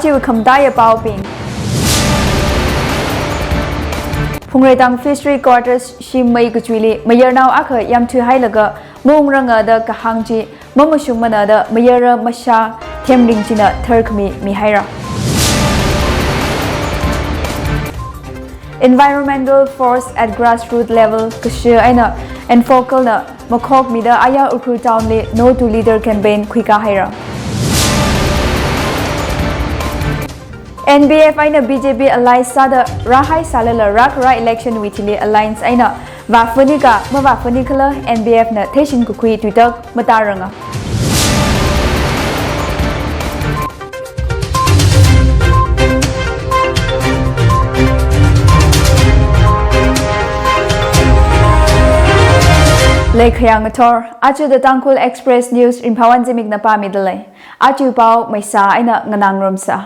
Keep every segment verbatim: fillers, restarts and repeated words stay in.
Chiwui khamataiya paobing. Phungreitang Fishery Quarters shim mei kachuili mayarnao akha yamthuihailaga maungranga da kahāng chi mamashungmana da mayara mashā Themring china tharkhami mihaira. Environmental force at grassroots level kashi eina ENFOCL na makhokmida aya Ukhrul Town li No to Litter campaign khuikā haira. N P F eina B J P alliance sāda rāhai sālala rākharā election wui thili alliance eina vāphanika mavāphanikhala N P F na theishin kakhui tuitak mataranga. Leikhayang ngathor, aja The Tangkhul Express News ringphāwon zimikna pāmidalei. Aja pao maisā eina nganāngarumsa.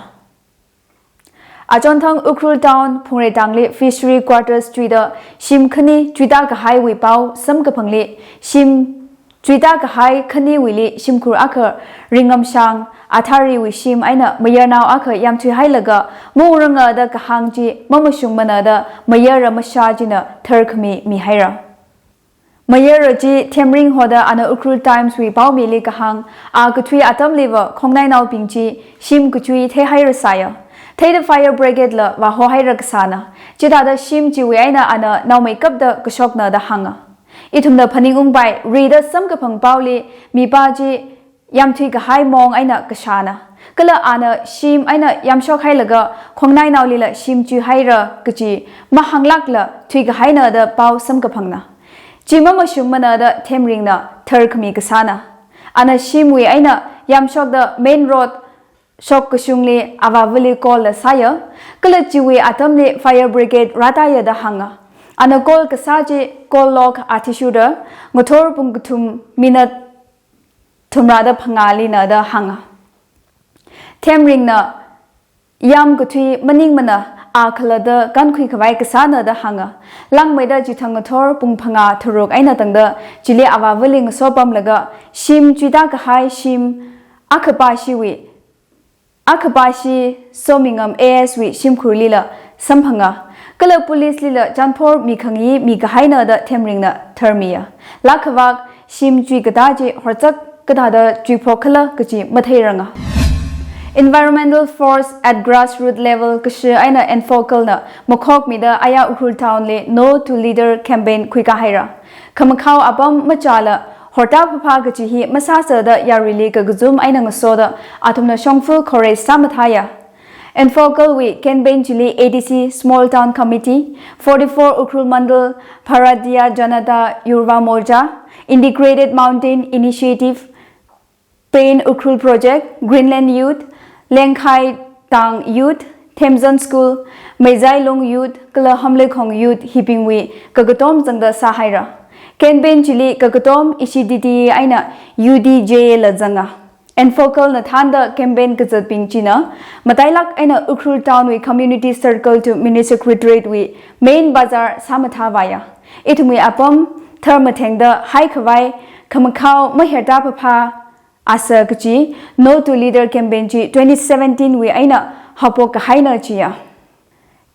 Achonthang Ukhrul Town Phungreitangli Fishery Quarters chuida shim khani chuita kahaiwui pao samkaphangli shim chuita kahai khaniwuili shimkhur akha Ringamshang Athariwui shim eina mayarnao akha yamthuihailaga maungranga da kahāng chi mamashungmana da mayara mashā china tharkhami mihaira. Mayara chi Themring hoda ana Ukhrul Times wui paomili kahāng, a kathui atamliva khongnainaobing chi shim kachui theihairasāya. Theida fire brigade la vāhohaira kasāna. Chithāda shim chiwui eina ana naomeikapda kashokna da hānga. Ithumna phaningungpai, rida samkaphang paoli mipā chi yamthui kahai mong eina kashāna. Kala ana shim eina yamshokhailaga khongnainaolila shim chuihaira kaji mahānglākla thuikahaina da pao samkaphangna. Chi mamashungmana da Themringna tharkhami kasāna. Ana shimwui eina yamshokda main road shokkashungli avāvali call la sāya. Kala chiwui atamli fire brigade rātāya da hānga. Ana call kasā chi call log athishurda ngathor pung kathum minute thumrāda phangālina da hānga. Themringna yam kathui maningmana, a khalatta kankhui khavai kasāna da hānga. Langmeida chithang ngathor pung phangā tharuk eina tangda chili avāvali ngasopamlaga shim chuita kahai shim akhapāshiwui akhapāshi Somingam A S wui shimkhurlila samphanga. Kala police lila chanphor mikhangi mikahaina da Themringna tharmiya. Lākhavak shim chuikatā chi horchak kathāda chuiphok khala kaji matheiranga. Environmental force at grassroots level kashi eina ENFOCL na makhokmida aya Ukhrul Town li No to Litter campaign khuikā haira. Khamakhao apam machāla horta phapha kaji hi masāsada yaruili kakazum eina ngasoda athumna shongfa khorei sāmathāya. ENFOCL wui campaign chili A D C Small Town Committee, forty-four Ukhrul Mandal, Bharatiya Janata Yuva Morcha, Integrated Mountain Initiative, Paint Ukhrul Project, Greenland Youth, Lengkhai Tang Youth, Themzon School, Meizailung Youth, kala Hamleikhong Youth hibingwui kakatom zangda sāhaira. Campaign chili kakatom ishi D T A eina U D J A la zanga. ENFOCL na thānda campaign kazatbing china matailak eina Ukhrul Town wui Community Circle to Mini Secretariat wui Main Bazar sāmathāvāya. Ithumwui apam tharmathengda haikhavai khamakhao maherta phapha asa kaji No to Litter campaign chi twenty seventeen wui eina haophok kahaina chiya.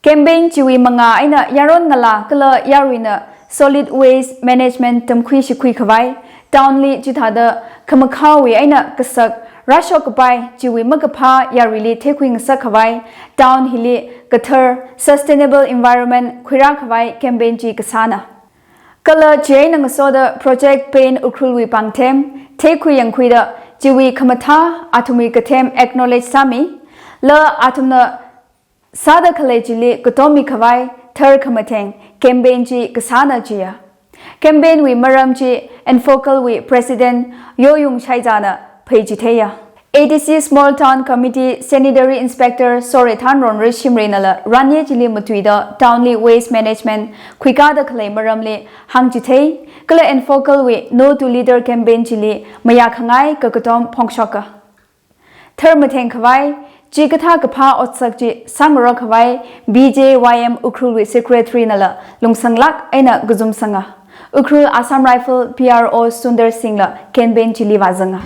Campaign chiwui mangā eina yaron ngalā kala yaruina solid waste management tamkhui shikhui khavai, town li chithāda khamakhaowui eina kasak rāshok kapai chiwui makaphā yaruili theikhui ngasak khavai, town hili kathar sustainable environment khuirā khavai campaign chi kasāna. Kala chieina ngasoda Project Paint Ukhrul wui pāngthem theikhui yangkhuida chiwui khamathā athumwui kathem acknowledge sāmi, la athumna sāda khalei chili katommi khavai thar khamatheng campaign chi kasāna chiya. Campaign wui maram chi ENFOCL wui President Yoyung Shaijana pheichitheiya. A D C Small Town Committee Sanitary Inspector Sorethanron Rishimreinala ranye chili matuida town li waste management khuikāda khalei maramli hāngchithei, kala ENFOCL wui No to Litter campaign chili mayākhangai kakatom phongshoka. Thar matheng khavai, chikathā kaphā otsak chi sāngarok khavai B J Y M Ukhrul wui Secretary nala lungsanglāk eina kazumsanga. Ukhrul Assam Rifle P R O Sundar Singh la campaign chili vāzanga.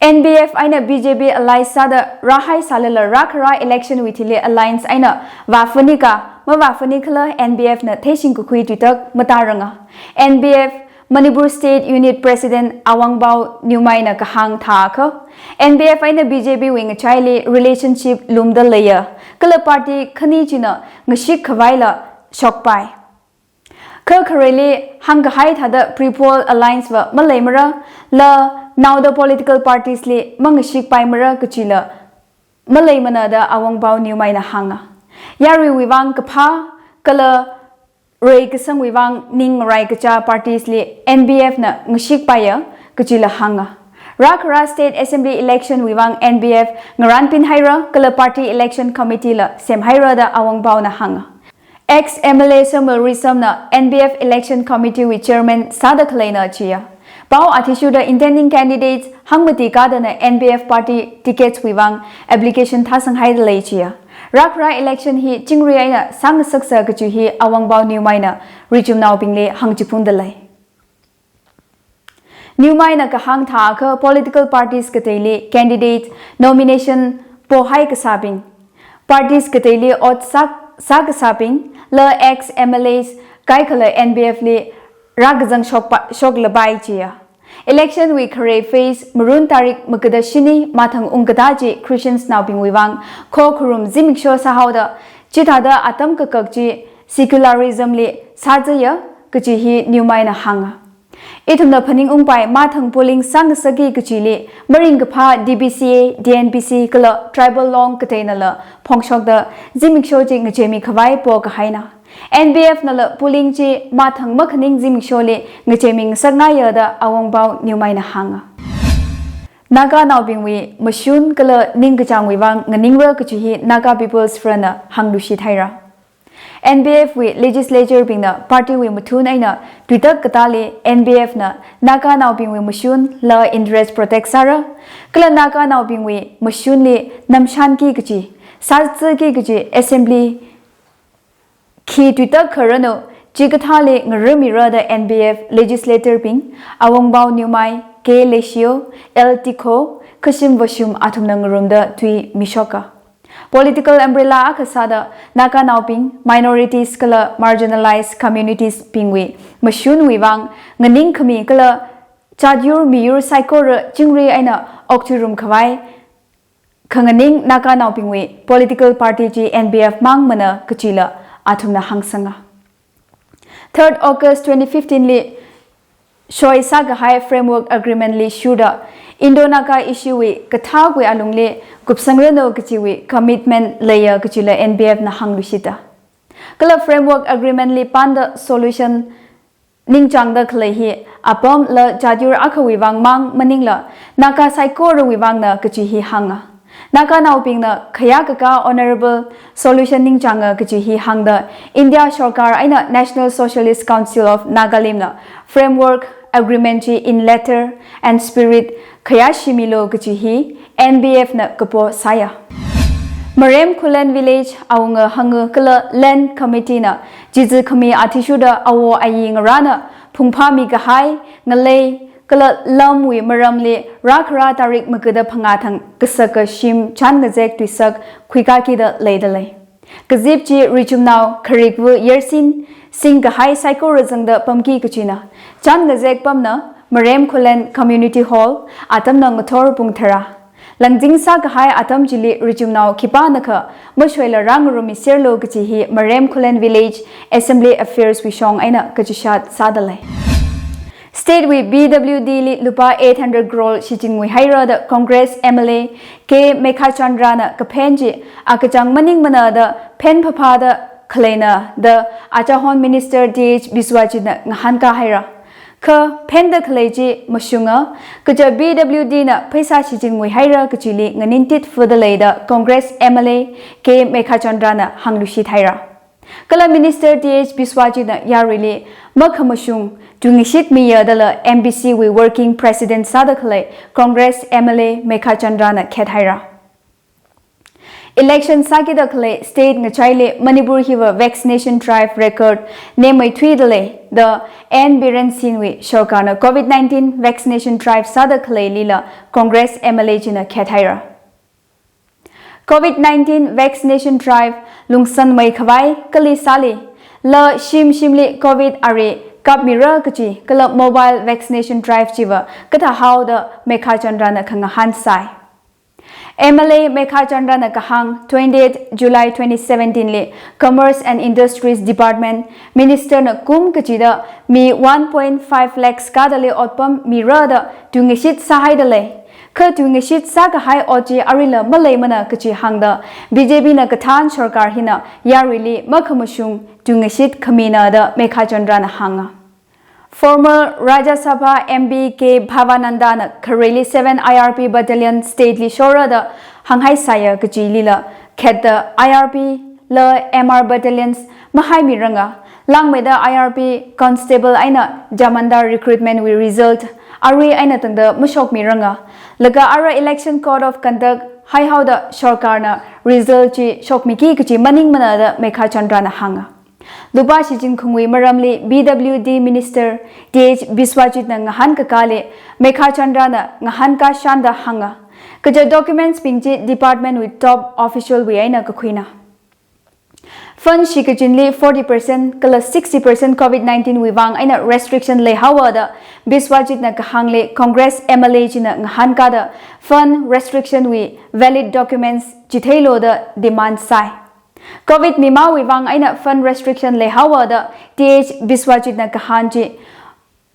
N P F eina B J P alliance sāda rāhai sālala rākhara election wui thili alliance eina vāfani ka, mavāfani khala N P F na theishing kakhui tuitak mataranga. N P F Manipur State Unit President Awangbao Newmai na kahāng thākha, N P F eina B J P wui ngachaili relationship lumda leiya, kala party khani china ngashik khavaila shokpai. Kha khareli hāngkahai thāda pre-poll alliance va maleimara, la naoda political parties li mangashikpaimara kachila maleimana da Awangbao Newmai na hānga. Yaruiwui vang kaphā, kala reikasangwui vang ning ngarai kachā parties li N P F na ngashikpaiya kachila hānga. Rākhara State Assembly election wui vang N P F ngaranpin haira, kala party election committee la semhaira da Awangbao na hānga. Ex M L A Samuel Reesam na N P F election committee wui chairman sāda khaleina chiya. Pao athishurda intending candidates hangmati kadana N P F party tickets wui vang application thāsanghaida lei chiya. Rākhara election hi chingri eina sāngasaksa kachi hi Awangbao Newmai na richumnaobingli hāngchiphunda lei. Newmai na kahāng thākha political parties kateili candidate nomination pohai kasābing, parties kateili ot sā, sā kasābing, la ex M L As kaikhala N P F li rākazang shokpa, shoklapai chiya. Election wui khare phase Marun tarik makada shini mathang ungkatā chi Christians naobingwui vang khokharum zimiksho sāhaoda, chithāda atam kakak chi secularism li sāzaya kachi hi Newmai na hānga. Ithumna phaningungpai mathang polling sāngasakki kachili maringkaphā D P C A, D N P C kala tribal law kateinala phongshokda zimiksho chi ngacheimi khavai pokahaina. N P F nala polling chi mathang makhaning zimiksholi ngacheimi ngasakngaiya da Awangbao Newmai na hānga. Naga naobingwui mashun kala ningkachāngwui vang nganingra kachi hi Naga People's Front na hāngluishit haira. N P F wui legislature bingna party wui mathun eina tuitak katāli N P F na Naga naobingwui mashun la interest protect sāra, kala Naga naobingwui mashunli namshanki kachi, sāziki kachi assembly khi tuitak kharanu, chikathāli ngarummira da N P F legislator bing, Awangbao Newmai, K Leishio, L Tikho, Khashim Vashum athumna ngarumda tui mishoka. Political umbrella akha sāda Naga naobing, minorities kala marginalized communities bingwui mashunwui vang nganingkhami kala chatyur miyur saikora chingri eina okthuirum khavai khanganing Naga naobingwui political party chi N P F mangmana kachila athumna hāngsanga. Third August twenty fifteen li soi sākahai Framework Agreement li shuda Indo-Naga issue wui kathākwui alungli kupsangranu kachiwui commitment leiya kachila N P F na hāngluishita. Kala Framework Agreement li panda solution ningchāngda khalei hi apam la chatyur akhawui vang mang maningla Naga saikorawui vangna kachi hi hānga. Naga naobingna khayākakā honorable solution ningchānga kachi hi hāngda India Sarkar eina National Socialist Council of Nagalim na Framework Agreement chi in letter and spirit khayāshimilu kachi hi N P F na kapo sāya. Marem Khullen Village awunga hanga kala Land Committee na chizi khami athishurda awo ayi ngarāna phungphāmi kahai ngalei kala lamwui maramli rākhara tarik makada phangā thang kasaka shim chān ngazek tuisak khuikakida leida lei. Kazip chi richumnao kharikva yarsin singkahai saikora zangda pamki kachina. Chān ngazek pamna Marem Khullen Community Hall atamna ngathor pung tharā. Langzing sākahai atam chili richumnao khipānakha mashoila rāngarummi serlu kachi hi Marem Khullen Village Assembly Affairs wui shong eina kachishat sāda lei. State wui P W D li lupā eight hundred crore shichinngui haira da Congress M L A K Meghachandra na kaphen chi akachang maningmana da phen phaphāda khaleina da achahon Minister T H Biswajit na ngahānkā haira. Kha phenda khalei chi mashunga, kaja P W D na pheisā shichinngui haira kachili nganintit fada lei da Congress M L A K Meghachandra na hāngluishit haira. Kala Minister T H Biswajit na yaruili makhamashung tungishitmiya dala M B C wui Working President sāda khalei Congress M L A Meghachandra na khet haira. Election sākida khalei state ngachaili Manipur hiva vaccination drive record nemmeithuida lei da N Biren Singh wui sorkarna COVID nineteen vaccination drive sāda khaleilila Congress M L A china khethaira. COVID nineteen vaccination drive lungsanmei khavai kali sāli, la shim shimli COVID ari kapmira kachi kala mobile vaccination drive chiva kathāhaoda Mekhachandrana khangahān sai. M L A Mekhachandrana kahāng, twenty-eighth July twenty seventeen li Commerce and Industries Department Minister na kum kachida mi one point five lakhs kadali otpam mira da tuingashit sāhaida lei. Kha tuingashit sākahai ot chi arila maleimana kachi hāngda B J P na kathān sorkar hina yaruili makhamashung tuingashit khamina da Mekhachandrana hānga. Former Rajya Sabha M P K Bhavanandana khareli seven I R P battalion state li shora da hānghaisaiya kachilila khetda I R P la M R battalions mahaimiranga. Langmeida I R P constable eina jamandar recruitment wui result arui eina tangda mashokmiranga. Laga ara Election Code of Conduct haihaoda sorkarna result chi shokmiki kachi maningmana da Mekhachandrana hānga. Lupā Shijinkhungwui maramli P W D Minister T H Biswajitna ngahānkakāli Mekhachandrana ngahānkā shānda hānga. Kaja documents bing chi department wui top official wui eina kakhuina. Fund shikachinli forty percent kala sixty percent COVID nineteen wui vang eina restriction leihaowa da Biswajitna kahāngli Congress M L A china ngahānkāda fund restriction wui valid documents chitheilu da demand sai. COVID mimāwui vang eina fund restriction leihaowa da T H Biswajitna kahān chi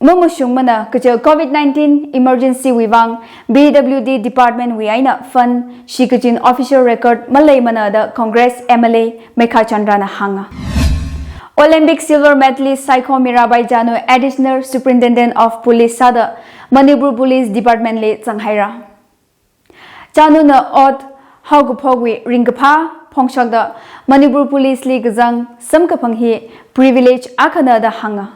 mamashungmana kaja COVID nineteen emergency wui vang P W D department wui eina fund shikachin official record maleimana da Congress M L A Mekhachandrana hānga. Olympic silver medalist Saikhom Mirabai Chanu Additional Superintendent of Police sāda Manipur Police Department li zanghaira. Chanuna ot haokaphokwui ringkaphā phongshokda Manipur Police li kazang samkaphang hi privilege akhana da hānga.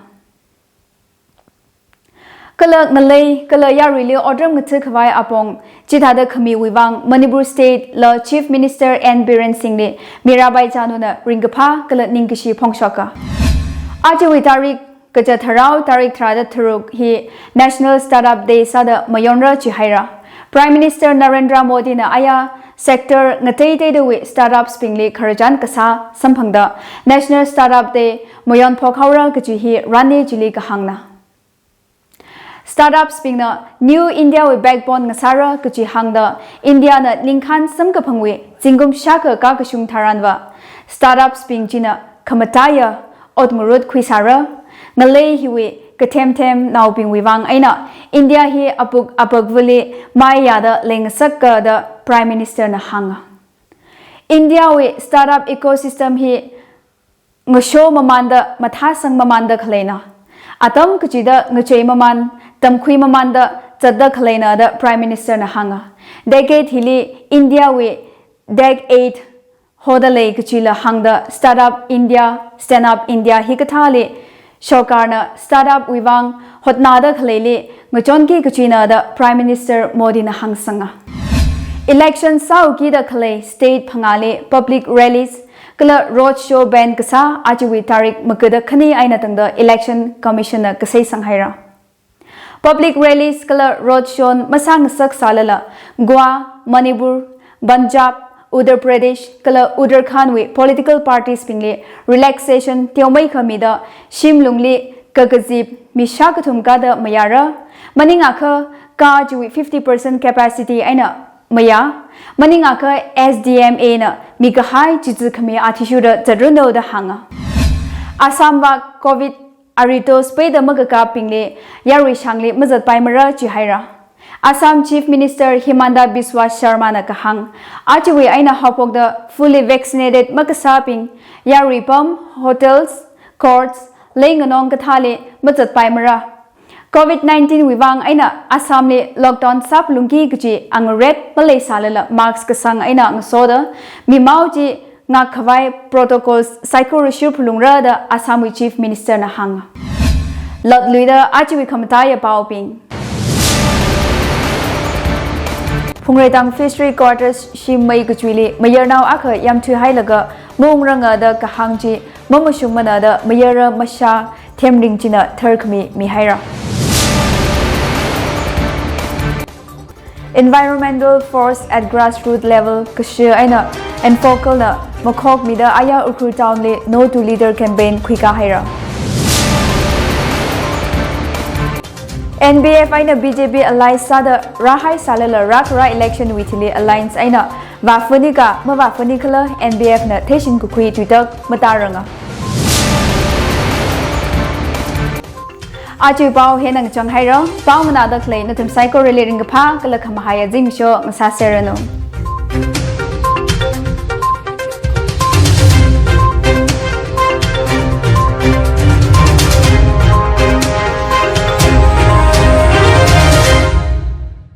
Kala ngalei kala yaruili otram ngatha khavai apong chithāda khamiwui vang Manipur State la Chief Minister N Biren Singh li Mirabai Chanuna ringkaphā kala ningkashi phongshoka. Ajawui tarik kaja tharao, tarik tharāda tharuk hi National Startup Day sāda mayonra chihaira. Prime Minister Narendra Modi na aya sector ngateiteidawui startups bingli khararchan kasā samphangda National Startup Day mayon phokhaora kachi hi rani chili kahāngna. Startups bingna New India wui backbone ngasāra kachi hāngda India na ningkhān samkaphangwui zingkum shākha kakashung tharanva startups bing china khamataiya ot ngarut khuisāra. Ngalei hiwui kathemthem naobingwui vang eina India hi apuk apakvali maiyada leingasaka da Prime Minister na hānga. India wui startup ecosystem hi ngasho mamanda, mathāsang mamanda khaleina. Atam kachida ngachei maman, tamkhui mamanda zatda khaleina da Prime Minister na hānga. Decade hili India wui Decade hoda lei kachila hāngda Startup India, Stand Up India hikathāli sorkarna startup wui vang hotnada khaleili ngachonki kachina da Prime Minister Modi na hāngsanga. Election sāukida khalei state phangāli public rallies kala road show ban kasā ajawui tarik makada khani eina tangda Election Commission na kasei sanghaira. Public rallies kala road show masāngasak sālala Goa, Manipur, Punjab, Uttar Pradesh kala Uttarakhand wui political parties bingli relaxation teomeikha mida shimlungli kakazip mi shākathum kada mayāra. Maningakha ka chiwui fifty percent capacity eina mayā. Maningakha S D M A na mikahai chichi khami athishurda zatranu da hānga. Assam wui COVID ari dose peida makakapbingli yarui shangli mazatpaimara chihaira. Assam Chief Minister Himanta Biswa Sarma na kahāng, achiwui eina haophokda fully vaccinated makasābing yarui pam, hotels, courts, leinganong kathāli mazatpaimara. COVID nineteen wui vang eina Assam li lockdown sāphalungki kachi angaret maleisālala mask kasang eina ngasoda mimao chi ngakkhavai protocols saikora shurphalungra da Assam wui Chief Minister na hānga. Lotluida achiwui khamataiya paobing. Phungreitang Fishery Quarters shim mei kachuili mayarnao akha yamthuihailaga maungranga da kahāng chi mamashungmana da mayara mashā Themring china tharkhami mihaira. Environmental force at grassroots level kashi eina ENFOCAL na makhokmida aya Ukhrul town li No to Litter campaign khuikā haira. N P F eina B J P alliance sāda rāhai sālala rākharā election wui thili alliance eina vāphanika mavāphanikhala N P F na theishing kakhui tuitak mataranga. Aja pao hina ngachang haira, pao nganāda khalei nathum saikorali ringkaphā kala khamahai azimiksho ngasāserranu.